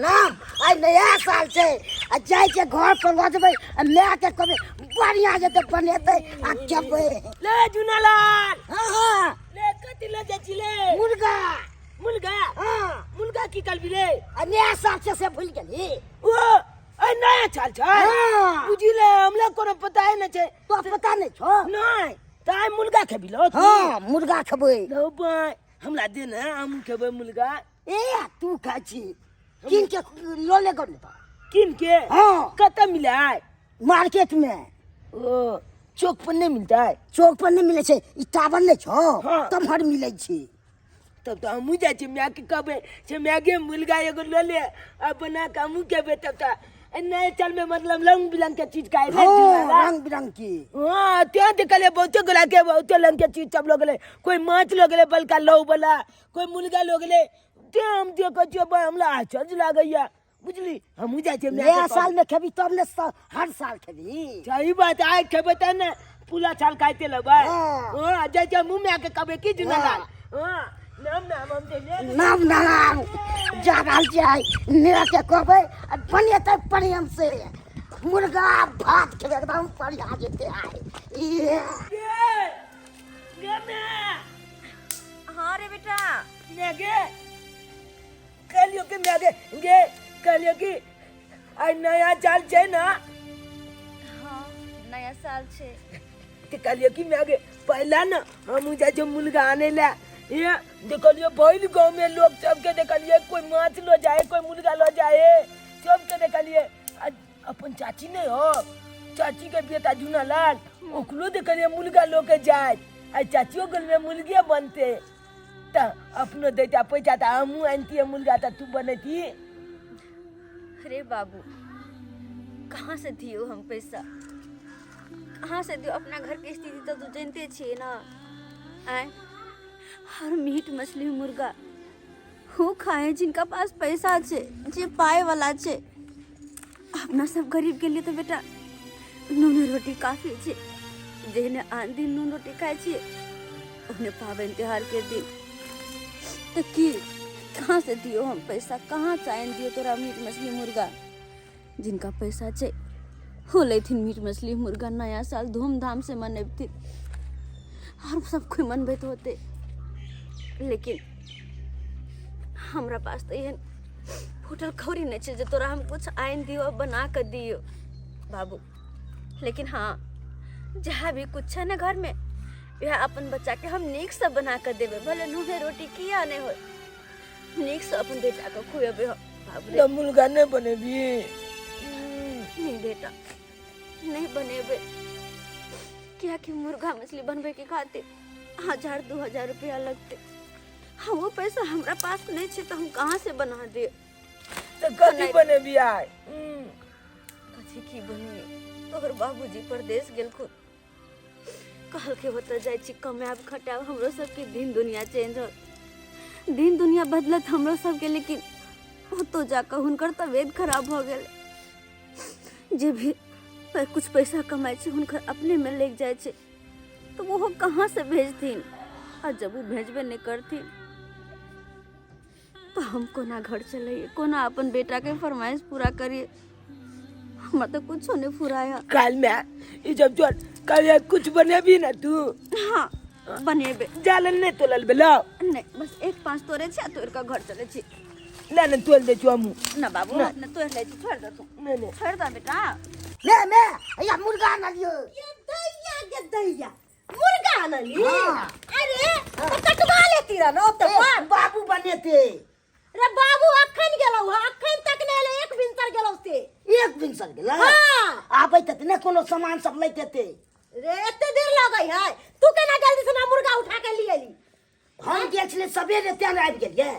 नाम आइ नया साल छै आ जाइ छै घर पर लऽ जेबै आ माय के कहबै बढ़िया जेतै बनेतै आ खेबै। ले जुनालाल। हँ हँ। ले कथी ले जाइ छी ले? मुर्गा। मुर्गा? हँ। मुर्गा की करबी रे? आ नया साल छै से भूलि गेली। ओ आइ नया साल छै? हँ। बुझी ले हमरा कोनो पता नहि छै। तो पता नहि छौ? नहि। तऽ आइ मुर्गा खेबी लो? हँ मुर्गा खेबै। रौ बाय हमरा दे ने, हम खेबै मुर्गा। ए तू खाइ छी किन के लऽ ले गो ने। किन के? हाँ। कतऽ मिले है? मार्केट में। ओ चौक पर नहीं मिलता है? चौक पर नहीं मिले छै, ई टावर नहीं छौ। हाँ। तमहर मिले छै। तब तो हमहूँ जाइ छी माय के कहबै से माय गे मुर्गा एगो लऽ ले आ बना के हमहूँ खेबै। तब तऽ नया साल में मतलब रंग बिरंग के चीज खाए। हाँ, रंग बिरंग की। हाँ त्या देखलिए बहुते गोला के बहुते रंग के चीज सब लऽ गेलै। कोई माछ लऽ गेलै बड़का लौ वाला, कोई मुर्गा लऽ गेलै। तें हम देखै छियै बा हमरा आश्चर्य लागैया बुझली। हमहूँ जाइ छियै माय के नया कहबै। साल में खेबी तब ने हर साल खेबी। सही बात, आइ खेबै तब ने पूरा साल खाइते लेबै। हाँ। हाँ जाइ छियै मुँह माय के कहबै की जुनालाल। हाँ। हाँ नाम नाम हम जे नाम नाम जा रहल छियै मेरा के कहबै आ बनेतै प्रेम से मुर्गा भात खेबै एकदम बढ़िया जेतै आइ। इहे। गे, गे माय। हाँ रे बेटा। माय गे कहलियो कि माय गे, गे कहलियो कि आइ नया साल छै ना? हाँ नया साल छै। ते कहलियो कि माय गे पहला ना हमहूँ जाइ छियै मुर्गा आनै लए। ये देखलियो भरि गाँव में लोग सबके देखलिए, कोई माछ लो जाए कोई मुर्गा लो जाए, सबके देखलिए। आ अपन चाची नहीं हो, चाची के बेटा जुनालाल ओकरो देखलिए मुर्गा लो के जाए। आ चाचियो गल में मुर्गे बनते त अपनो देता पैसा त हमहूँ आनतियै मुर्गा त तू बनैती। अरे बाबू कहाँ से दियो हम पैसा, कहाँ से दियो? अपना घर के स्थिति तो तू जानते छियै ना। आय हर मीट मछली मुर्गा वो खाए जिनका पास पैसा छे, जे पाए वाला छे। अपना सब गरीब के लिए तो बेटा नून रोटी काफी छे। जेहने आन दिन नून रोटी खाए छियै ओहने पाबनि त्योहार के दिन तो की कहाँ से दियो हम पैसा, कहाँ से आनि दियो तोरा मीट मछली मुर्गा? जिनका पैसा छे हो लेथिन मीट मछली मुर्गा, नया साल धूमधाम से मनबथिन और सब कोई मनबैत होते। लेकिन हमरा पास तो एहन फूटल खौरी नहीं छे जे तोरा हम कुछ आनि दियो बना के दियो बाबू। लेकिन हाँ जहाँ भी कुछ है ना घर में वह अपन बच्चा के हम नीक से बना के देबे, भले नूने रोटी किया नहीं हो, नीक से अपन बेटा के खुएबे हम बाबू रे। त मुर्गा नहीं बनेबी? नहीं बेटा नहीं बनेबे, क्या कि मुर्गा मछली बनबे के खातिर 1000 2000 रुपया लगते। हाँ वो पैसा हमरा पास नहीं छे तो हम कहाँ से बना दे? तो कथी बनेबी आइ? कथी की बने, तोहर बाबूजी परदेश गेलखुन, कहलके ओतऽ जाइ छी कमायब खटायब, हमरो सबके दिन दुनिया चेंज होत, दिन दुनिया बदलत हमरो सबके। लेकिन ओतऽ जाकऽ हुनकर तबियत खराब भऽ गेल। जे भी कुछ पैसा कमाइ छै हुनकर अपने में लागि जाइ छै, तो ओहो कहाँ से भेजथिन? आ जब ओ भेजबे नहि करथिन तो हम कोना घर चलैए, कोना अपन बेटा के फरमाइश पूरा करिए? हमरा तो कुछो नहीं फुराया। काल में ई जब जोर काल कुछ बनेबी ना तू? हाँ बनेबे। जालन नहीं तोलल बेला? नहीं बस एक पाँच तोड़े छी आ तोड़ के घर चले छी। ना ना तोल दे छु हमहूँ। ना बाबू ना। ना तोड़ ले छी, छोड़ दे तू। नहीं नहीं छोड़ दे बेटा। ले मैं या मुर्गा आनलियो। ये दैया के दैया मुर्गा आनली? हाँ। अरे तो कटवा लेती रह ना ओते ए, पर। बाबू बनेते। रे बाबू अखन गेलौ हँ, अखन तक नहि एलै, एक भिनसर गेलौ से। एक भिनसर गेलै? हाँ। आबै त ने कोनो सामान सब लैते ते। रे एते देर लगै है, तू केना जल्दी से ना मुर्गा उठा के लिए एली? हम गेल छलियै सबेरे तें आबि गेलियै।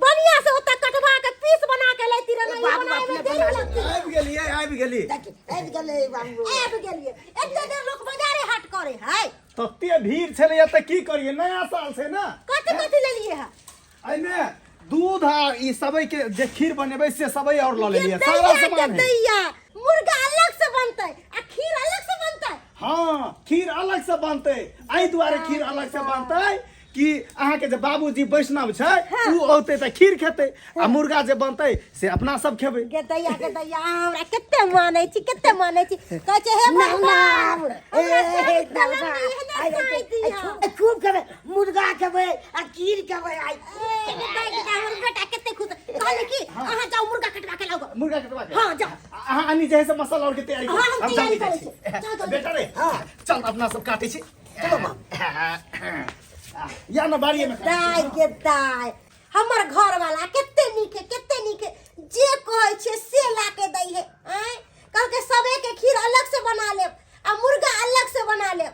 बढ़िया से ओतऽ कटवा के पीस बना के लैती रह ना, ई बाबू बनाए में अपने देरी बना लगती। आबि गेलियै, आबि गेली। देखी आबि गेलै बाबू। आबि गेलियै, एते देर लोक बाजारे हाट करे है। तते भीड़ छलैया तऽ की करियै, नया साल छै ने। कथी कथी लेलियै है? एहिमे दूध आ ई सबई के जे खीर बनेबै से सबई और लऽ लेलियै, सारा दैया के सामान है। दैया मुर्गा अलग से बनतै आ खीर अलग से बनतै? हाँ खीर अलग से बनतै, एहि दुआरे खीर अलग से बनतै कि अहाँ के जे बाबूजी वैष्णव छै उ औते तऽ खीर खेतै आ मुर्गा जे बनतै से अपना सब खेबै। गे दैया, गे दैया, अहाँ हमरा कते मानै छी, कते मानै छी। कहै छै हे भगवान, हमरा सब कलम एहने खाइ दिअ। खूब खेबै, मुर्गा खेबै आ खीर खेबै आइ। ए, गे दाइ, गे दाइ, हमर बेटा कते खुश। कहली कि अहाँ जाउ मुर्गा कटवा के लाउ। मुर्गा कटवा के? हाँ, जाउ। अहाँ आनी जे है से मसाला और के तैयारी करू। हाँ, हम हम तैयारी जल्दी जाइ करै छी। छी। जाउ, जाउ। बेटा रे, चल अपना सब काटै छी। चलो माँ। या न बाड़ीए में। दाइ गे दाइ, हमर घर वाला कते नीक है, कते नीक है, जे कहै छियै से ला के दै है। आँय, कहलकै सबे के खीर अलग से बना लेब आ मुर्गा अलग से बना लेब।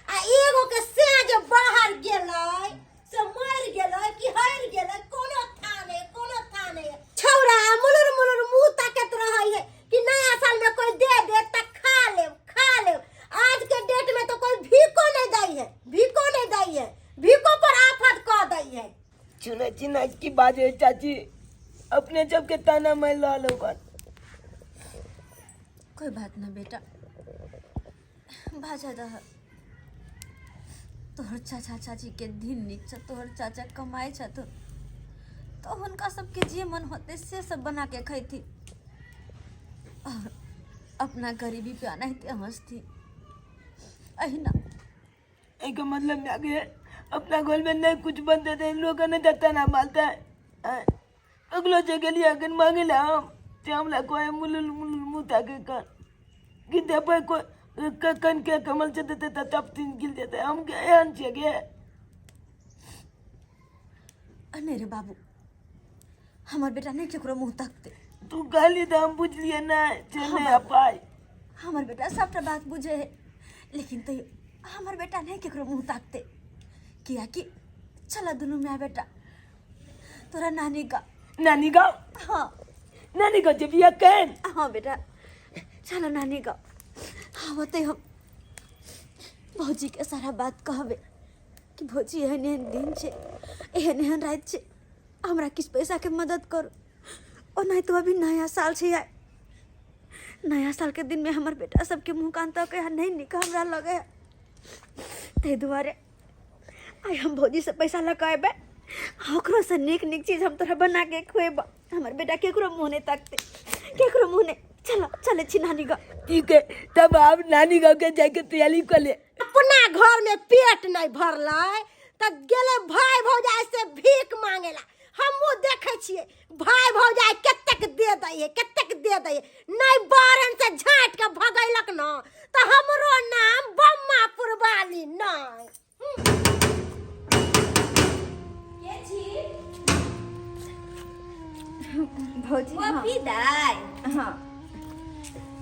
आ एगो के से जे बाहर गेलै से मरि गेलै कि हरि गेलै, कोनो था नहि, कोनो था नहि। छौड़ा मुलुर मुलुर मुँह ताकैत रहै है कि नया साल में कोई दे दे त खा लेब, खा लेब। आज के डेट में तो कोई भीखो नहीं दै है, भीखो नहीं दै है, भीखो पर आफत कह दै है। सुनै छी ने की बाजै चाची, अपने सबके ताना मारि रहल ओकर। कोई बात ना बेटा, बाजा दह। तोहर चाचा चाची के दिन नीक छ, तोहर चाचा कमाइ छथुन तो हुनका सबके जे मन होतै से सब बना के खैती और अपना गरीबी पे अनाहिते हंसती। अहिना एहिके मतलब भए गेल अपना घर में नहीं कुछ बनते थे, लोग नहीं जाता ना मालता है। अगलो जे गेलिए अखन मांगे ला हम ते हमरा कोई मुलुल मुलुल मुँह ताके कर कि देबै कोई कन के कमल से देते त तब तीन गिल देते। हम के एहन छियै गे? अने रे बाबू, हमर बेटा नहीं केकरो मुँह तकते। तू कहली त हम बुझलिए ना जे नहीं पाई। हमर बेटा सबटा बात बुझे है, लेकिन तैयो हमर बेटा नहीं केकरो मुँह ताकते। कियाकि चला दुनू माय बेटा तोरा नानी का। नानी गाँव? हाँ। नानी गाँव जेबी अखन? हाँ बेटा, चलो नानी गाँव। हाँ होते हम भौजी के सारा बात कहबे कि भौजी एहन एहन दिन छे, एहन एहन राति छे, हमरा किछु पैसा के मदद करू। ओनाहि तो अभी नया साल छे आइ, नया साल के दिन में हमर बेटा सबके मुँह कान तक है नहीं नीक हमरा लगे है, ताहि दुआरे आइ हम भौजी से पैसा लऽ कऽ अयबै, ओकरो से नीक नीक चीज हम तोरा बना के खुएबऽ। हमर बेटा केकरो मुँह नहि तकतै, केकरो मुँह नहि। चलो चलै छी नानी गाँव। ठीक है, तब आप नानी गाँव के जाके तैयारी कर ले। अपना घर में पेट नहीं भरलै त गेलै भाई भौजाई से भीख मांगेला। हमहूँ देखै छियै भाई भौजाई कतेक दे दै है, कतेक दे दै है। नहीं बारन से झाँट के भगैलक न त हमरो नाम बम्मा पुरवाली नहीं। के छी भौजी? पपी दाइ। हाँ,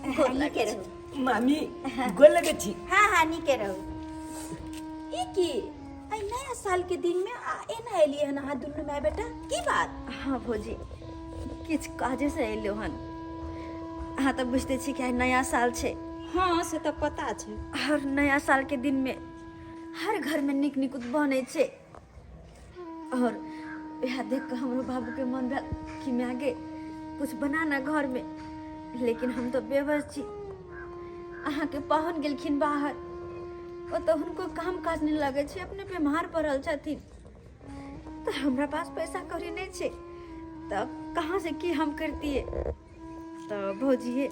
गोर नीके रहू मामी, गोर लगे छी। हाँ हाँ, नीके रहू। ई की एहि नया साल के दिन में आ एना एलियै हन अहाँ दुनू माय बेटा, की बात? हाँ भौजी, किछु काजे से एलियो हन। अहाँ तऽ बुझिते छी कि आइ नया साल छै। हाँ से तऽ पता छै। और नया साल के दिन में हर घर में नीक नीक बनै छै, और इएह देख कऽ हमरो बाबूके मन भेल कि माय गे कुछ बना ना घर में, लेकिन हम तऽ बेबस छी। अहाँके पाहुन गेलखिन बाहर, ओतऽ हुनको काम काज नहि लगै छै, अपने बीमार पड़ल छथिन, तऽ हमरा पास पैसा कौड़ी नहि छै, तऽ कहाँ से की हम करतियै। तऽ भौजी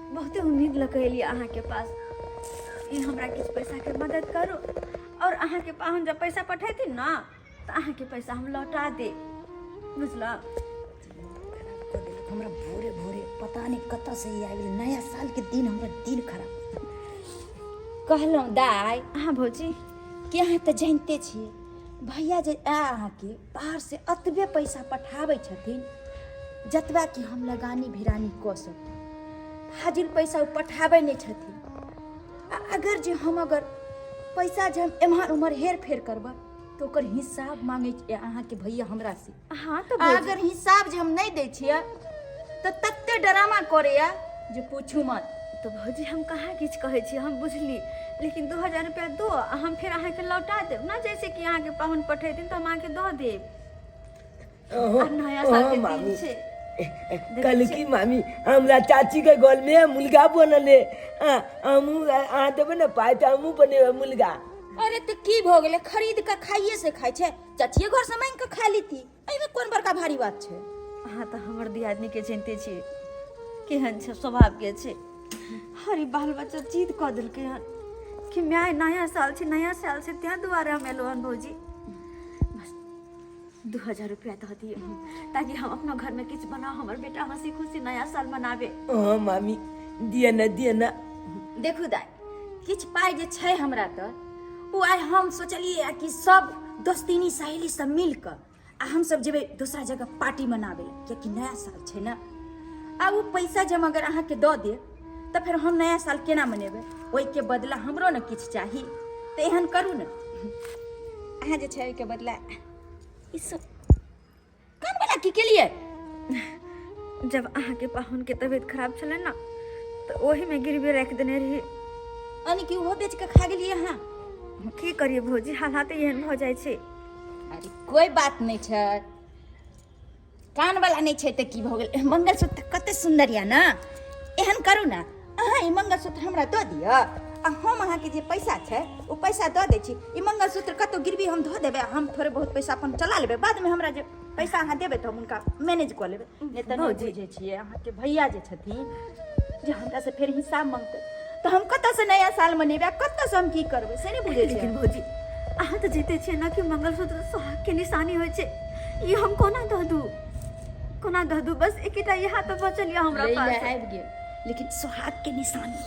बहुते उम्मीद लऽ कऽ एलियै अहाँके पास, ई हमरा किछु पैसाके मदद करू, और अहाँके पाहुन जब पैसा पठेथिन ने तऽ अहाँके पैसा हम लौटा देब, बुझलहुँ? हमरा भोरे भोरे पता नहीं कतऽ से ई आबि गेल। नया साल के दिन हमरा दिन खराब। कहलहुँ दाइ। हाँ भौजी। कि अहाँ तऽ जानिते छियै भैया जे आय अहाँके बाहर से अतबे पैसा पठाबै छथिन जतबा कि हम लगानी भिरानी कऽ सकी, फाजिल पैसा ओ पठाबै नहि छथिन। आ अगर जे हम अगर पैसा जे हम एम्हर ओम्हर हेर फेर करबै तऽ ओकर हिसाब मांगै छै अहाँके भैया हमरा से। हाँ तऽ आ भौजी। अगर हिसाब जे हम नहि दै छियै तऽ तते ड्रामा करैया जे पूछू मत। तऽ भौजी हम कहाँ किछु कहै छी, हम बुझली, लेकिन 2000 रुपया दो आ हम फेर अहाँके लौटा देब ना, जैसे कि अहाँके पाहुन पठेथिन तऽ हम अहाँके दऽ देब। ओहो, आ नया साल ओहो के दिन मामी। छै। कहलू की मामी, हमरा चाची के घर में मुर्गा बनल है। हमहूँ अहाँ देबै ने पाइ तऽ हमहूँ बनेबै मुर्गा। अरे तऽ की भऽ गेलै, खरीद कऽ खाइए से खाइ छै, चाचिए घरसँ मांगि कऽ खा लेती, एहिमे कोन बड़का भारी बात छै? अहाँ तऽ हमर दियादनीके चिन्हते छियै, केहन छै स्वभावके छै। हरी बाल बच्चा जिद कऽ देलकै हन कि माय नया साल छै, नया साल छै, ताहि दुआरे हम एलहुँ हन। भौजी, बस 2000 रुपया दऽ दियौ ताकि हम अपना घरमे किछु बनाउ, हमर बेटा हंसी खुशी नया साल मनाबे। हाँ मामी, दिअ ने, दिअ ने। देखू दाइ, किछु पाइ जे छै हमरा तऽ ओ आइ हम सोचलियै कि सब दोस्तीनी सहेली सब मिल कऽ आ हमसब जेबै दोसरा जगह पार्टी मनाबै लए, कियाकि नया साल छै ने। आ ओ पैसा जे हम अगर अहाँके दऽ देब तऽ फेर हम नया साल केना मनेबै? ओहिके बदला हमरो ने किछु चाही। तऽ एहन करू ने, अहाँ जे छै ओहिके बदला ई सब कानवला की केलियै? जब अहाँके पाहुनके तबियत खराब छलै ने तऽ ओहीमे गिरवी राखि देने रही। यानी कि ओहो बेच कऽ खा गेलियै अहाँ? की करियै भौजी, हालात एहन भऽ जाइ छै। अरे कोइ बात नहि छै, कानवला नहि छै तऽ की भऽ गेल, मंगलसूत्र कते सुन्दर यऽ ने। एहन करू ने, अहाँ ई मंगलसूत्र हमरा दऽ दिअ आ हम अहाँके जे पैसा छै ओ पैसा दऽ दै छी। ई मंगलसूत्र कतहु गिरवी हम धऽ देबै आ हम थोड़े बहुत पैसा अपन चला लेबै। बादमे हमरा जे पैसा अहाँ देबै तऽ हम हुनका मैनेज कऽ लेबै। नहि तऽ नहि बुझै छियै, अहाँके भैया जे छथिन जे हमरासँ फेर हिसाब मङ्गतै तऽ हम कतऽसँ नया साल मनेबै आ कतऽसँ हम की करबै, से नहि बुझै छियै। लेकिन भौजी, अहाँ तऽ जनिते छियै ने कि मंगलसूत्र सुहागके निशानी होइ छै। ई हम कोना दऽ दू, कोना दऽ दू? बस एकेटा इएह तऽ बचल यऽ हमरा लै लए पास। आबि गेल लेकिन सुहाग के निशानी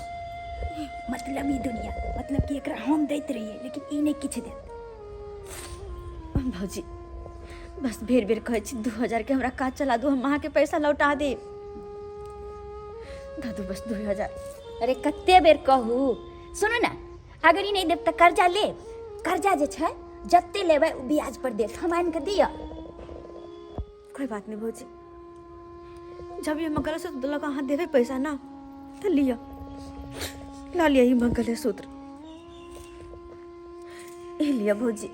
मतलब ई दुनिया, मतलब कि एकरा हम दैत रहियै लेकिन ई नहि किछु देत। भौजी, बस बेर बेर कहै छी, 2000के हमरा काज चला दू, हम अहाँके पैसा लौटा देब। दऽ दू बस 2000। अरे कते बेर कहू? सुनू ने, अगर ई नहि देब तऽ कर्जा लेब। कर्जा जे छै जते लेबै ओ ब्याज पर देत, हम आनि कऽ दिअ? कोई बात नहीं भौजी, जब ये मंगलसूत्र देलक अहाँ देबै पैसा ना तऽ लिअ, लऽ लिअ ई मंगलसूत्र। ई लिअ भौजी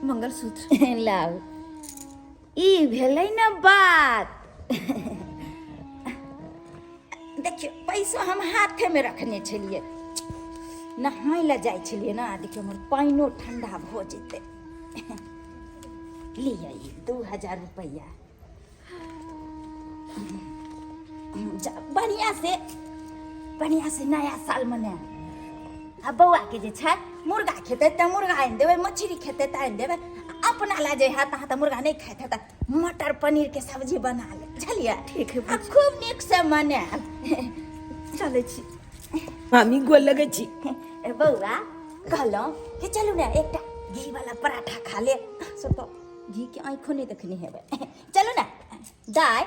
मंगलसूत्र। लाउ, ई भेलै ने बात। देखियौ, पैसो हम हाथेमे रखने छलियै, नहाय लए जाइ छलियै ने। देखियौ, हमर पानिओ ठंडा भऽ जेतै। लिअ ई 2000 रुपैआ, जा बढ़िआँ से बढ़िआँ से नया साल मनायब। आ बौआके जे छै मुर्गा खेतै तऽ मुर्गा आनि देबै, मछली खेतै तऽ आनि देबै। आ अपना लए जे हैत, अहाँ तऽ मुर्गा नहि खाइत हैत, मटर पनीरके सब्जी बना लेब, बुझलियै? ठीक है। आ खूब नीकसँ मनायब। चलै छी मामी, गोर लगै छी। ए बौआ, कहलहुँ कि चलू ने एकटा घी वाला पराठा खा ले। से तऽ घी के आँखो नहि देखने हेबै। चलू ने दाइ,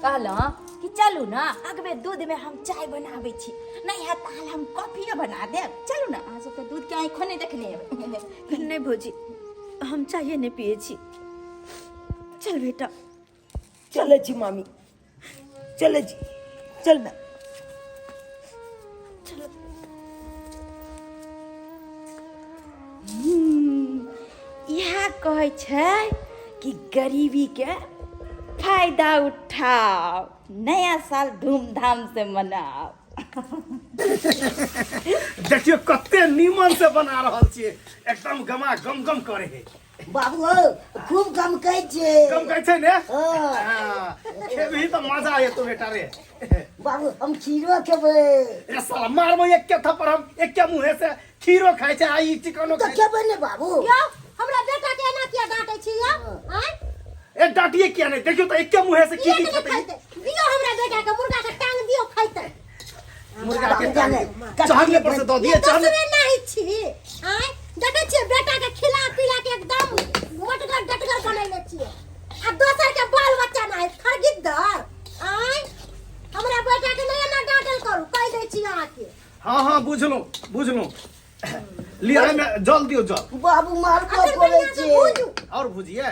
कहलहुँ कि चलू ने, अगबे दूधमे हम चाय बनाबै छी, नहि हैत तऽ हम कॉफिए बना देब। चलू ने, अहाँ सब तऽ दूधके आँखो नहि देखने हेबै। नहि भौजी, हम चाये नहि पियै छी। चल बेटा। चलै छी मामी, चलै छी, चल ना। इएह कहै छै कि गरीबीके फायदा उठाओ, नया साल धूमधाम से मनाओ। देखियौ कते नीमन से बना रहल छियै, एकदम गमा गम गम करे है। बाबू हौ, खूब गमकै छै। गमकै छै ने? हाँ। हाँ, खेबही तऽ मजा एतो बेटा रे। बाबू, हम खीरो खेबै। रे साला, मारबो एके थप्पड़ हम, एके मुँहे से खीरो खाइ छै आ ई चिकनो तऽ खाइ छै। खेबै ने बाबू। यौ, हमरा बेटा के एना किया डांटे छी यौ? आँय? ए डांटिए किया नहि, देखियौ तऽ एके मुँहे से की किया की नहि खेतै। खैतै? दियौ हमरा बेटा के, मुर्गा के टांग दियौ, खैतै। मुर्गा के जाने चढ़ने पर से दऽ दिए चढ़ने। दोसरे नहीं छी। आँय, देखै छियै बेटा के खिला पिला के एकदम मोटगर डटगर बनैले छियै आ दोसर के बाल बच्चा नहीं खरगिद्दर। आँय, हमरा बेटा के नहीं एना डांटल करू, कहि दै छी अहाँके। हाँ हाँ, बुझलहुँ बुझलहुँ। लिअ, एहिमे जल दियौ, जल। बाबू, मारबो अखन करै बढ़िआँ से छै। भूजू। और भुजिए।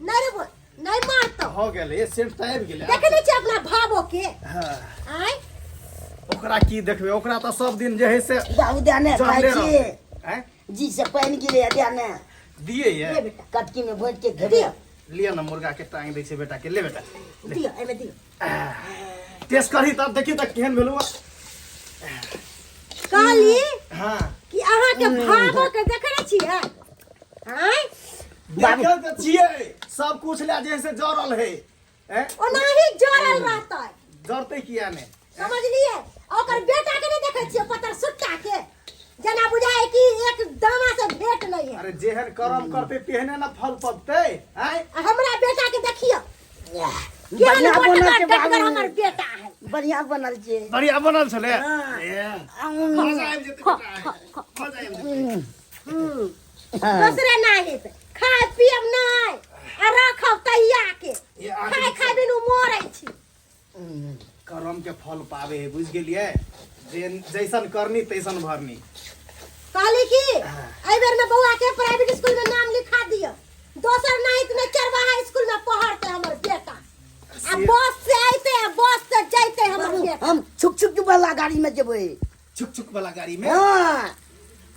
नहीं रे बोल, नहीं मारतो। हो गेलै, ये सेंट तऽ आबि गेलै। देखै नहि छियै अपना भावो के? हाँ। आँय? ओकरा की देखबै, ओकरा तऽ सब दिन जे है से बाबू, देने खाइ जहले छी। रहतै। आँय? जी से पानि गिरे देने। दिए ये ले बेटा। कटकी में भोज के खेबै। लिअ ने, मुर्गा के टांग दै छै बेटा के। ले बेटा, ले। दियौ, एहिमे दियौ। टेस्ट करही तब देखियौ तऽ केहन भेलौ। कहली हाँ कि अहाँ के भावो के देखने छियै आँय देखल तऽ छियै सब कुछ ले जे से जरल है हैं? ओनाही जरल रहतै जरतै किया ने समझलियै आ ओकर बेटा के नहि देखै छियै पतर सुट्टा के जेना बुझाय कि एक दाना से भेंट नहीं है अरे जेहन कर्म करतै तेहने ने फल पबतै आँय आ हमरा बेटा के देखियौ केहन बढ़िया बनल मोटगर छै डटगर बाबू हमर बेटा है बढ़िया बनल छै बढ़िया बनल छलै ए, मजा आबि जेतै बेटा आइ। मजा आबि जेतै दोसरे नाही खाय पियब नहीं आ राखब तैया के ये आदमी खाय खाय बिनु मरै छी कर्म के फल पावे है बुझ गेलियै जे जैसन करनी तैसन भरनी कहली कि एहि बेर में बौआ के प्राइवेट स्कूल में नाम लिखा दियो दोसर नहीं तो चरवाहा स्कूल में पढ़ते हमर बेटा आ बस से आइते आ बस से जाइते हमर बेटा हम छुक छुक वाला गाड़ी में जेबै छुक छुक वाला गाड़ी में हाँ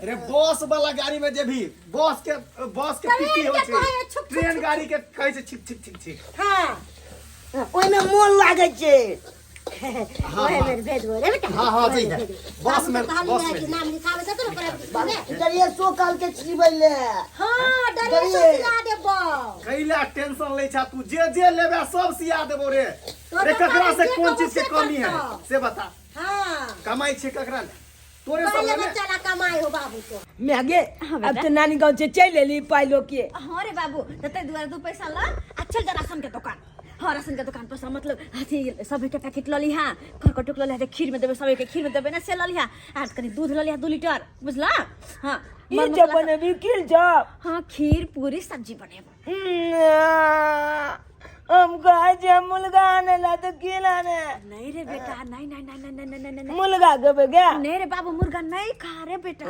अरे बस वाला गाड़ी में जेबी बस के ट्रेन पीटी होइ के कहै छै छुक छुक ट्रेन छुक। गाड़ी के कहै छै छिक छिक छिक छिक हाँ ओहिमे मोन लागै छै ओहे बेर भेजबो रे बेटा हाँ, हाँ, ओहे जइहे। बेर भेजबो। बस में- बाबू के कहली बस है में कि नाम लिखावे से तो प्राइवेट स्कूल में डरिए सो काल के छिबै ले हाँ डरे से डरिए। सिला देबो कैला टेंशन लै छा तू जे जे लेबे सब सिया देबो रे तोरा रे ककरा से जे कोन कहबो चीज के से कमी है करतौ। से बता हाँ कमाई छै ककरा ले तोरे सब पहले ले ने बच्चा ला कमाई हो बाबू तो मागे हाँ, अब बेटा। तो नानी गाँव से चलि एली पाइ लऽ के हाँ रे बाबू तऽ ताहि दुआरे दू पैसा ल आ चल जा राशन के दुकान हाँ राशन के दुकान पर से मतलब अथी सबके पैकेट लऽ लिहा करकटुक लऽ लिहा खीर में देबै सबके खीर में देबै ने से लऽ लिहा आ कनि दूध लऽ लिहा 2 लीटर बुझला हाँ ई मर जे मसाला सब- बनेबी खीर सब हाँ खीर पूरी सब्जी बनेबै हम कहै छियै मुर्गा आने ला तऽ की लाने नहीं रे बेटा नहीं नहीं नहीं नहीं नहीं नहीं नहीं मुर्गा खेबै गे नहीं रे बाबू मुर्गा नहीं खा रे बेटा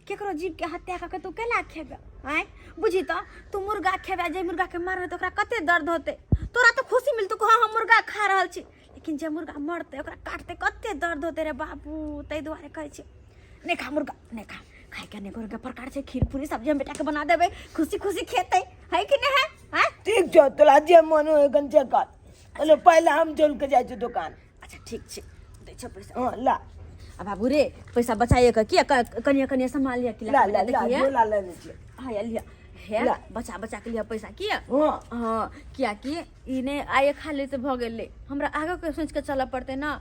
केकरो जीव के हत्या कऽ के तू केला खेबे आँय बुझी तऽ तू मुर्गा खेबे जे मुर्गा के मारबे तऽ ओकरा कते दर्द होते तोरा तऽ खुशी मिलतौ कि हाँ हम मुर्गा खा रहल छी लेकिन जे मुर्गा मरतै ओकरा काटतै कते दर्द होते रे बाबू ताहि दुआरे कहै छी नहि खा मुर्गा नहि खा खाइके अनेक रंगके प्रकार छै खीर पूरी सब्जी हम बेटाके बना देबै खुशी खुशी खेतै है कि नहि है आँय ठीक छौ तोरा जे मन हो एखन से कर बोलो पहिले हम चल के जाइ छी दोकान अच्छा ठीक छै दै छौ पैसा हँ ला आ बाबू रे पैसा बचाइए के किया कनिया कनिया सम्हाल लिअ कि ला ला ला झोला लेने छियै हाँ या लिअ हे ला। बचा बचा के लिअ पैसा किया हँ हाँ कियाकि ई नहि आइए खा ले तऽ भऽ गेलै हमरा आगे के सोचि के चलऽ पड़तै ने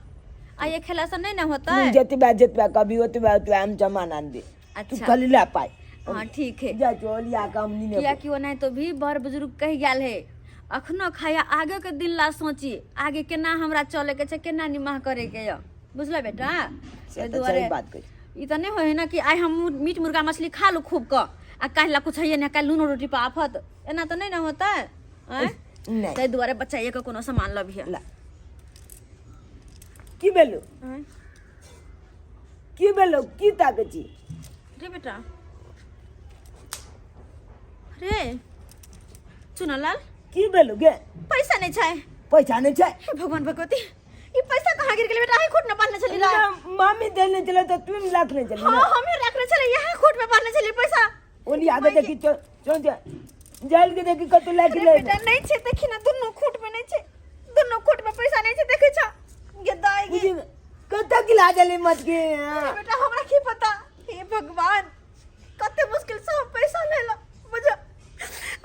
आइए खेलासँ नहि ने होतै जतबा जतबा कभी ओतबा ओतबा हम जमा आन दे तू अच्छा खाली ला पाइ हाँ ठीक है जा चल या काम नहीं कियाकि ओनाहितो भी बड़ बुजुर्ग कहि गेल है अखनो खाया आगे के दिन ला सोची आगे केना हमरा चले के छै केना निमाह करे के यऽ बुझल बेटा से ताहि तऽ दुआरे सही बात कहै ई तऽ नहि होइ है ने कि आइ हम मीट मुर्गा मछली खा लू खूब कऽ आ काल्हि ला कुछ है नहि काल्हि नूनो रोटी पर आफत एना तऽ नहि ने होतै आँय नहि ताहि दुआरे बच्चा के कोनो सामान लबिहे ला की भेलो आँय? की भेलो की ताकै छी रे बेटा रे चुनालाल की भेलो गे पैसा नहि छै पैसा नहि छै हे भगवान भगवती ई पैसा कहाँ गिर गेलै बेटा अहीं खूट में बांधने छली ना, मामी देने चले तऽ तुम राखने चली हाँ हमें रखने छले यहाँ खूट में बांधने छली पैसा ओनी आगे देखी चल चल जा जाल के देखी कतौ लाखि अरे ले बेटा नहीं छे देखी ना दुनू खूट में नहीं छे दुनू खूट में पैसा नहीं छे देखे छा गे दाई गे बुझी कतौ गिला जली मत के अरे बेटा हमरा की पता हे भगवान कते मुश्किल से हम पैसा लेला बुझा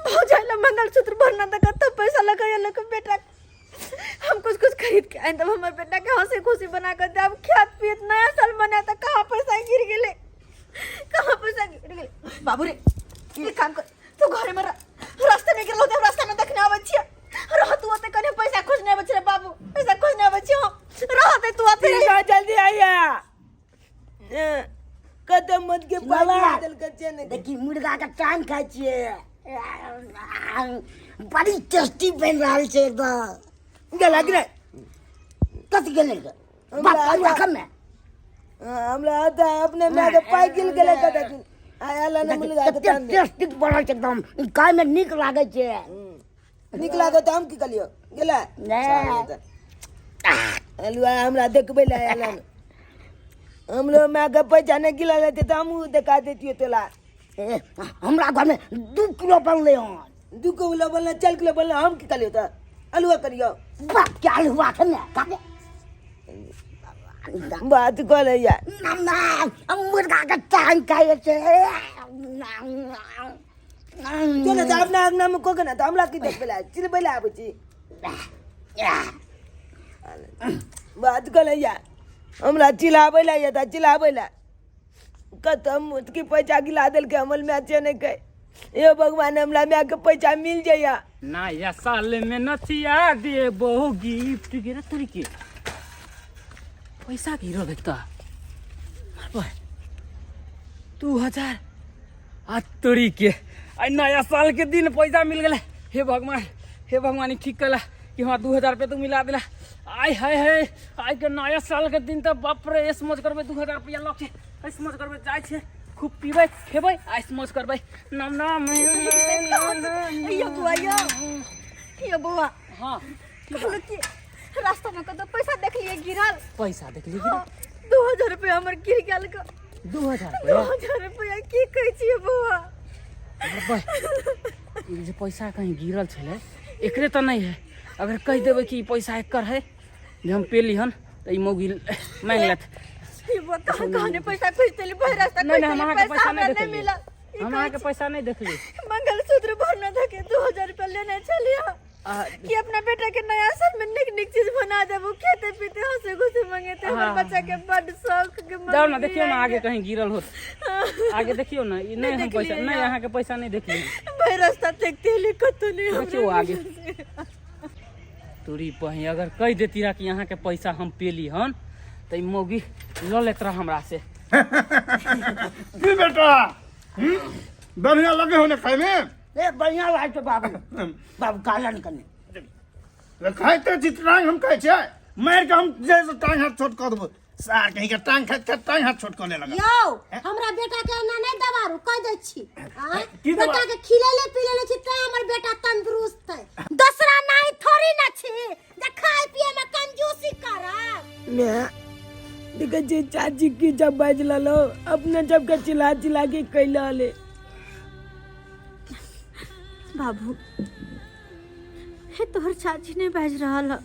भौजाई ला मंगलसूत्र भरना था कते पैसा लगा लग बेटा हम कुछ कुछ खरीद के आए तब हमर बेटा के हंसी खुशी बना कर दे अब खात पियत नया साल मना त कहाँ पैसा गिर गेले कहाँ पैसा गिर गेले बाबू रे एक काम कर तू घरे में रह रास्ते में गिरलो त रास्ता में देखने आबै छियै रह तू ओते कने पैसा खोजने आबै छियै बाबू पैसा खोजने आबै छियै हम रह ते तू ओते ठीक है जल्दी आइया कतौ मत के पाला दिल के चेन देखी मुर्गा के टांग खाइ छियै बड़ी टेस्टी बनि रहल छै एकदम गेला कि नहीं कथी गेलै गे? बाप अलुआ खमे हमरा तऽ अपने माय के पाइ गिल गेलै कतऽ दिन आयल ने मुर्गा के कते टांग टेस्टी बनल छै एकदम ई खायमे नीक लागै छै नीक लागत तऽ हम की कलियो गेला नहि। अलुआ हमरा देखबै लए आयल हन हमरो माय के पैसा नहि गिला लेते तऽ हमहूँ देखा दैतियो तोला ए, हमरा घरमे 2 किलो बनलै हन 2 किलो बनलै 4 किलो बनलै हम की कलियो तऽ अलुआ करियो बाप के अलुआ खेमे खाके बात करैया। मुर्गा के टांग खाइ छै। जो ने तऽ अपना अंगना में कोके ना तऽ हमरा की देखबै ला चिल्लबै ला आबै छी। बात करैया, हमरा चिल्लाबै ला या तऽ चिल्लाबै ला कतऽ मुटकी पैसा गिला देलकै हमर माय नहि कहै। हे भगवान, हमरा माय के पैसा मिल जाइया। नया साल में नथिया देबो गिफ्ट गिरा तरीके पैसा गिरल है त 2000 आ तोरी के आई नया साल के दिन पैसा मिल गेलै। हे भगवान, हे भगवान, ई ठीक कला कि हमरा 2000 रुपया तू मिला दिला। आय हाय हाय, आइ के नया साल के दिन तऽ बाप रे, ऐश मौज करबै। 2000 रुपया लऽ के ऐश मौज करबै, जाइ छै खूब पीबै खेबै, ऐश मौज करबै। नाम नाम यो बुआ, यो यो बुआ। हाँ। कहलहुँ कि रास्ता में कतौ पैसा देखलिए गिरल। पैसा देखलिए गिरल? हाँ, 2000 रुपया हमर गिर गेल ग। 2000 दू रुपया? हजार रुपया। की कहै छियै बौआ? अरे, ई जे पैसा कहीं गिरल छलै एकरे तऽ नहि है। अगर कहि देबै कि ई पैसा एकर है जे हम पेली हन तऽ ई मौगी मांगि लेत। ई बौआ, कहाँ कहाँ ने पैसा खोजते भरि रास्ता। नहि नहि, हम अहाँके पैसा पैसा हमरा नहि नहि देखलियै। मिलल। ई हम कहै अहाँके पैसा नहि देखलियै। मंगलसूत्र भरना धके 2000 रुपया लेने छलियै कि अपना बेटा के नया साल में निक निक चीज बना देबू, खेते पीते हंसे खुशी मंगेते। हमर हाँ। बच्चा के बड शौक के। जाउ ने, देखियौ ने आगे कहीं गिरल होत। आगे देखियौ ने। ई नहि, हम पैसा देखलियै नहि यार। अहाँके पैसा नहि देखलियै। भरि रास्ता देखते एलियै, कतौ नहि हमरा। देखियौ आगे। तोरी बहिं, अगर कहि देती रह कि अहाँके पैसा हम पेली हन तऽ ई मौगी लऽ लेत रह हमरा से। की बेटा, बढ़िया लगे हो ने खाय में? ए, बढ़िया लागै छै बाबू। बाबू कहलन कनि। खाइते छी टांग, हम खाइ छियै मारि के हम जे से टांग हाथ छोट कऽ देबो। सार कहीं के टांग खाइत खाइत टांग हाथ छोट कऽ ले लगा। यौ, हमरा बेटा के एना नहि दबारू, कह दै छी। आँय? की दबा- बेटा के खिलेले पिलेले छी तैं हमर बेटा तंदुरुस्त है। दोसरा नहीं थोड़ी न छी जे खाय पिए में कंजूसी करब। मैं देखै छियै चाची की जब बाजि लेलहुँ अपने सबके चिल्ला चिल्ला के कैला ले। बाबू हे, तोहर चाची नहि बाजि रहल ह,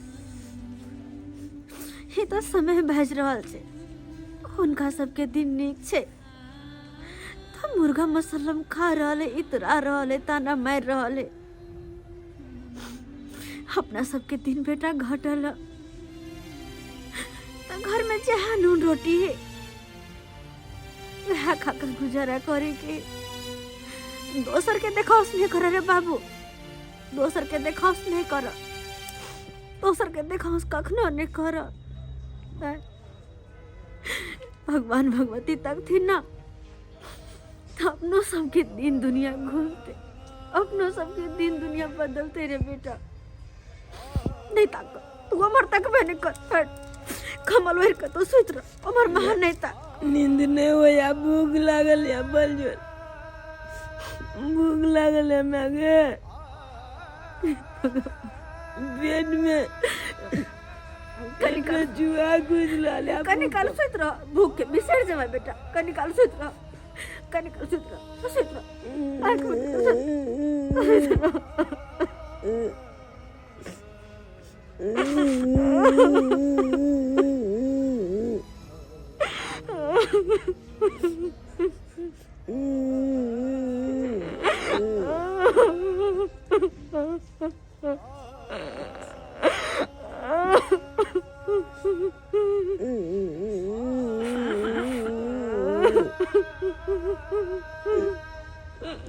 हे तऽ समय बाजि रहल छै। हुनका सबके दिन नीक छै तऽ मुर्गा मसल्लम खा रहल है, इतरा रहल है, ताना मारि रहल है। अपना सबके दिन बेटा घटल ह तऽ घर में जहाँ नून रोटी है वएह खाकर गुजारा करे के। दोसर के देखाउस नहीं कर रे बाबू, दोसर के देखाउस नहीं कर, दोसर के देखाउस कखनो नहीं कर। भगवान भगवती तक थी ना तो अपनो सबके दिन दुनिया घूमते, अपनो सबके दिन दुनिया बदलते रे बेटा। नहीं ताक तू, हमर तकबे नहीं कर। हट, कमल ओढ़ि कऽ तू सुति रह, हमर महा नहीं ताक। नींद नहीं होया, भूख लागल या, बलजोर भूख लागल है माय गे। पेट में कनी काल चूहा घुस रहल है। कनी काल सुति रह, भूख के बिसरि जेबै बेटा। कनी काल सुति रह, कनी काल सुति रह, सुति रह, आँखि बंद कर, सुति रह।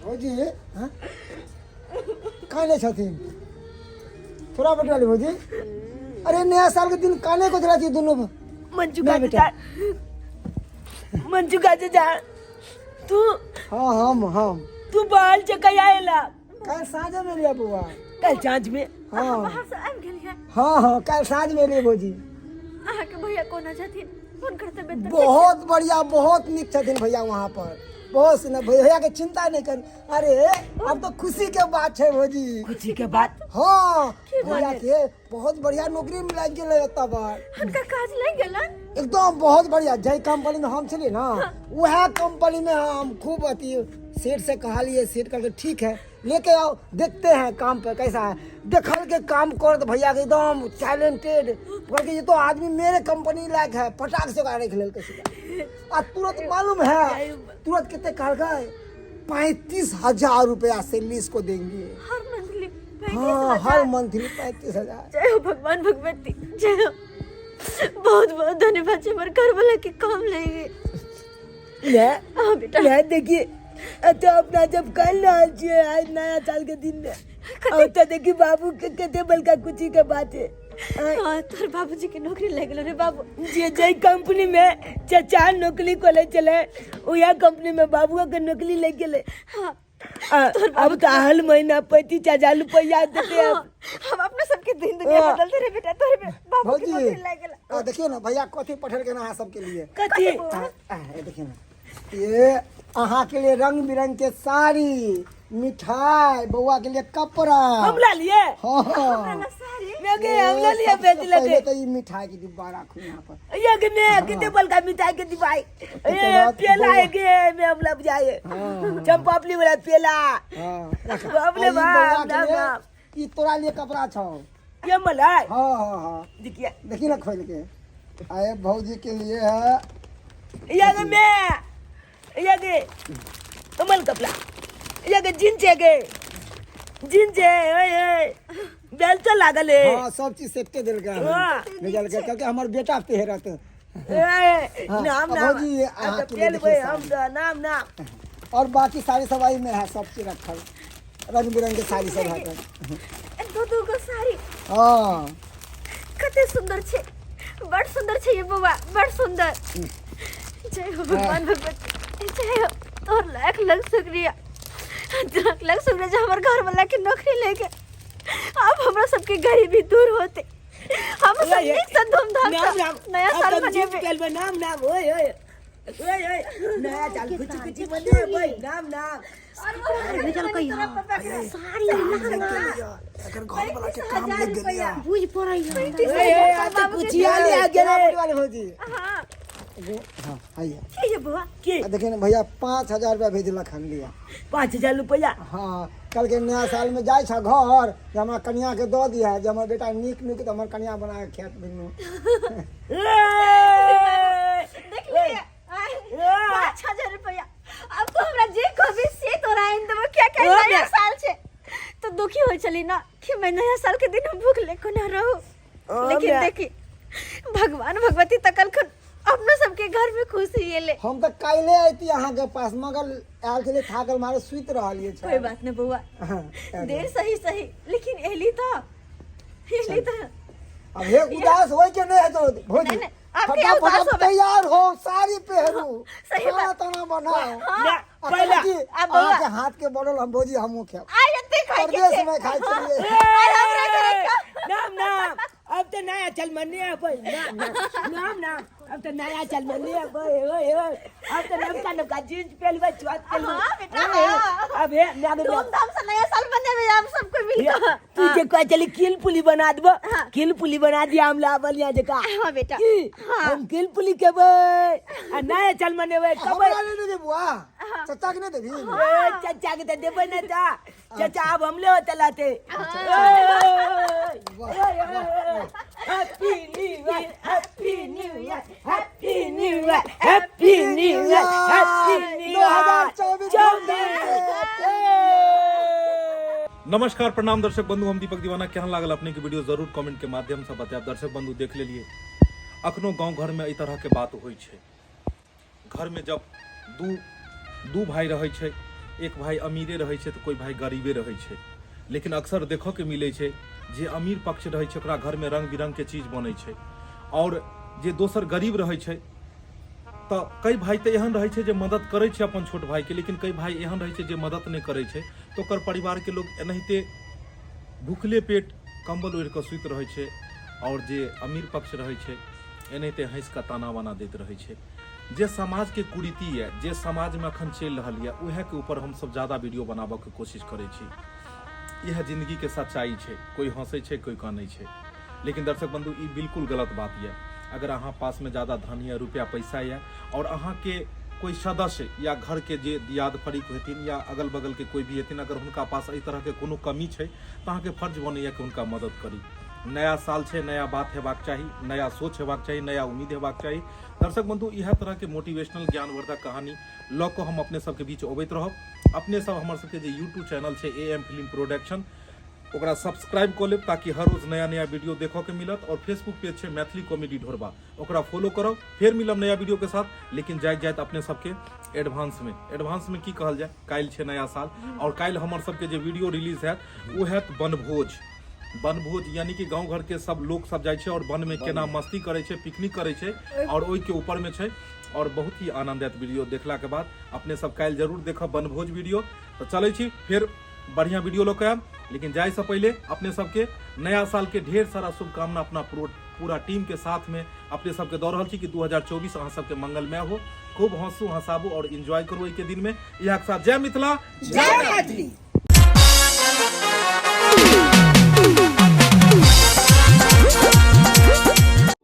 भौजी, हाँ? काने छथिन थोड़ा बटवाली भौजी। अरे, नया साल के दिन काने को चला दोनों? मंजू नहीं का बेटा। जा, मंजू का जा तू। हाँ, हम। तू बाल से कहिया आएला? कल साँझ में लिया बुआ। कल साँझ में? हाँ। बाहर से आबि गेलियै? हाँ, कल साँझ में लिए भौजी। अहाँके भैया कोना छथिन? हुनकर तबियत तऽ ठीक? बहुत बढ़िया, बहुत निक छथिन भैया वहाँ पर, बहुत सुंदर। भैया के चिंता नहीं कर। अरे, अब तो खुशी के बात है भौजी। खुशी के बात? हाँ, भैया के बहुत बढ़िया नौकरी मिल गेलै ओतऽ पर। हुनका काज लागि गेलन? एकदम बहुत बढ़िया। जाहि कंपनी में हम छलियै ना, वएह कंपनी में हम खूब अथी सेठ से कहलिए, सेठ कहलकै ठीक है, लेके आओ, देखते हैं काम पे कैसा है। देखल के काम कर तो भैया के एकदम टैलेंटेड, कहलकै ये तो आदमी मेरे कंपनी लायक है, पटाक से ओकरा राखि लेलकै सीधा। आ तुरंत मालूम है तुरंत कते कहलकै 35,000 रुपया सैलरी इसको देंगे। हर मंथली? हाँ, हर मंथली 35,000। जय हो भगवान भगवती, जय हो, बहुत बहुत धन्यवाद हमर घर वाला के काम लेंगे। ले हाँ बेटा। ले देखिए तो अपना जब कल रहल छियै आज नया साल के दिन में, और तो देखी बाबू के कते बड़का खुशी के बात है। हाँ, तोहर बाबूजी के नौकरी लग गेलो रे बाबू। जे जै कंपनी में चचा नौकरी करे छलै उहे कंपनी में बाबूओ के नौकरी लग गेलै। हाँ। अब तो हर महीना 35,000 रुपया देते हैं। हाँ, हम अपना सबके दिन दुनिया हाँ। बदल दे रे बेटा, तोहरे बाबू के भौजी, नौकरी लग गेला। देखियो ना भैया कथी पठेलकै अहाँ सबके लिए। कथी? ये देखियो ना, ये अहाँ के लिए रंग बिरंग के साड़ी, मिठाई, बउआ के लिए कपड़ा। हमरा लिए? हाँ। मैं के हमरा लिए सबसे भेज लगे। पहले तो ये मिठाई के डिब्बा राखू यहाँ पर। ये के मैं कितने बल का मिठाई के डिब्बा है। तो ये बात पेला बउआ- है के मैं हमरा बुझाए। हाँ। चंपापली वाला पेला। हाँ, रख। बाप रे आ, ई बाप, बउआ के नाम लिए नाम। ई तोरा लिए कपड़ा छौ। ये मलाई? हाँ, हाँ, हाँ। देखिए। देखिए ना खोल के। आए भौजी के लिए है। ये के मैं, ये के अमल कपड़ा, ये के जींस है के, जींस है, ओए, ओए। बेल्ट तो लागल है। हाँ, सब चीज सेफ्टी देल के हाँ। निकल के, क्योंकि हमार बेटा पेहरत। ए, हाँ, नाम, अब नाम। भौजी, अब अहाँ तो के लिए पेल देखिए भाई, हम साड़ी। तो नाम, नाम। और बाकी साड़ी सब आई में है, सब चीज रखल, रंग बिरंग के साड़ी सब है। दो दो गो साड़ी। हाँ। कते सुंदर छे, बड़ सुंदर छे ये बउआ, बड़ सुंदर। जय हो भगवान भगवती, जय हो। तोहर लाख लाख शुक्रिया, लाख लाख शुक्रिया जो हमर घर वाला के नौकरी लेके अब हमरा सबके गरीबी दूर होते, हम सब ओए, नीक से धूमधाम नाम, से नाम। नया अब साल तो जींस मनेबे। पहनबे, नाम, नाम, ओए, ओए। ओए, ओए, नया साल खुशी खुशी मनेबै, नाम, नाम। भेजलकै हँ साड़ी लहंगा। एकर घर वाला के काम लग गेलै। बुझ पड़ै है। ओए, ओए, आ तो खुशियाली आ गेलै। वाले भौजी। हाँ। हाँ, आइए। की ये बउआ? की? आ, देखिए ना भैया 5,000 रुपया भेजलक हन लिया। 5,000 रुपया? हाँ, कल के नया साल में जाए छा घर, जे हमरा कनिया के दऽ दिहा, जे हमर बेटा नीक नीक तऽ हमर कनिया बना के खायत बिनु। देख लिये, 5,000 रुपया। अब तो हमरा जे कहबी से तोरा आनि देबो, क्या क्या ओ नया बे। साल छे। तो दुखी हो चली ना कि मैं नया साल के दिन हम भूख ले कोना रहू। ओ लेकिन बे। देखी भगवान भगवती तकलखन अपना सबके घर में खुशी एले। हम तऽ काल्हे अयती अहाँ के पास, मगर आयल छलै थाकल मारे सुति रहलियै छल। कोई बात नहीं बउआ, हाँ, देर सही सही, लेकिन एली तो, एली तो। अब हे उदास होय के नहीं हेतौ भौजी। नहीं, नहीं, अब के फटाफट उदास अब होबे। तैयार हो, साड़ी पहरू, सही खाना बात। ताना बनाओ। हाँ। ना, आ पहला। कहलक कि अब बउआ। अहाँ के हाथ के बनल हम भौजी हमहूँ खायब। आइ एते खाइ के परदेश छै। में खाइ छलियै। आइ हमरा घरे खाउ। नाम, नाम। अब तो नया चल मन्ने है भाई। नाम, नाम। नाम, नाम। अब तो नया चल मन्ने है भाई। ओए, ओए। अब तो नवका नवका जींस पहनबै, चुआत पहनबै। हाँ, बेटा, ओए, हाँ। अब हे, मैं आगे धूमधाम से नया साल मनेबै हम सब कोई मिलकर। तू जे कहै छली खील पुली बना देबो, हाँ। खील पुली बना दिया हम लावल यहाँ जका। हाँ, बेटा। की? हाँ। हम खील पुली खेबै आ नया चल मनेबै, हमरा खेबै। नहि देबही बुआ? चचा के नहि देबही? ए, चचा के तऽ देबै ने ता। चचा आब हमले होते लाते। Happy new year, happy new year, happy new year, happy new year, happy new year. 2024। नमस्कार, प्रणाम दर्शक बंधु, हम दीपक दीवाना। केहन लागल अपने के वीडियो जरूर कमेंट के माध्यम से बतायब। दर्शक बंधु देख लेलिए, अखनो गांव घर में एहि तरह के बात होइ छै। घर में जब दू भाई रहै छै, एक भाई अमीरे रहै छै तऽ कोई भाई गरीबे रहै छै, लेकिन अक्सर देखऽ के मिलै छै जे अमीर पक्ष रहै छै ओकरा घर में रंग बिरंग के चीज बनै छै, और जे दोसर गरीब रहै छै तऽ कई भाई तऽ एहन रहै छै जे मदद करै छै अपन छोट भाई के, लेकिन कई भाई एहन रहै छै जे मदद नहि करै छै, तऽ ओकर परिवार के लोग एनाहिते भूखले पेट कम्बल ओढ़ि कऽ सुति रहै छै, और जे अमीर पक्ष रहै छै एनाहिते हँसि कऽ ताना बाना दैत रहै छै। जे समाजके कुरीति यऽ, जे समाजमे अखन चलि रहल यऽ, उएहके ऊपर हमसब ज्यादा वीडियो बनाबऽके कोशिश करै छी। इएह जिन्दगीके सच्चाइ छै, कोइ हँसै छै कोइ कानै छै, लेकिन दर्शक बंधु ई बिल्कुल गलत बात यऽ। अगर अहाँ पासमे ज्यादा धन यऽ, रुपया पैसा यऽ, और अहाँके कोइ सदस्य या घरके जे दियाद फरीक हेथिन या अगल बगलके कोइ भी हेथिन, अगर हुनका पास एहि तरहके कोनो कमी छै तऽ अहाँके फर्ज बनैए कि हुनका मदद करी। नया साल छै, नया बात हेबाक चाही, नया सोच हेबाक चाही, नया उम्मीद हेबाक चाही। दर्शक बंधु, इएह तरहके मोटिवेशनल ज्ञानवर्धक कहानी लऽ कऽ हम अपने सबके बीच अबैत रहब। अपने सब हमर सबके जे यूट्यूब चैनल छै ए एम फिल्म प्रोडक्शन, ओकरा सब्सक्राइब कऽ लेब ताकि हर रोज नया नया वीडियो देखऽ के मिलत। और फेसबुक पेज छै मैथिली कॉमेडी ढोरबा, ओकरा फॉलो करब। फेर मिलब नया वीडियो के साथ, लेकिन जाइत जाइत अपने सबके एडवांस में, एडवांस में की कहल जाय, काल्हि छै नया साल और काल्हि हमर सबके जे वीडियो रिलीज हैत ओ हैत वनभोज। वनभोज यानी कि गाँव घर के सब लोग सब जाइ छै और वन में केना मस्ती करै छै, पिकनिक करै छै और ओहि के ऊपर में छै और बहुत ही आनंद आयत वीडियो देखला के बाद। अपने सब काल्हि जरूर देखब वनभोज वीडियो। तऽ चलै छी, फेर बढ़िया वीडियो लऽ कऽ आयब, लेकिन जाय से पहिले अपने सबके नया साल के ढेर सारा शुभकामना अपना पूरा टीम के साथ में अपने सबके दऽ रहल छी कि 2024 अहाँ सबके मंगलमय हो, खूब हंसू हंसाबू और एंजॉय करू एहि के दिन में। इएह के साथ जय मिथिला, जय मैथिली।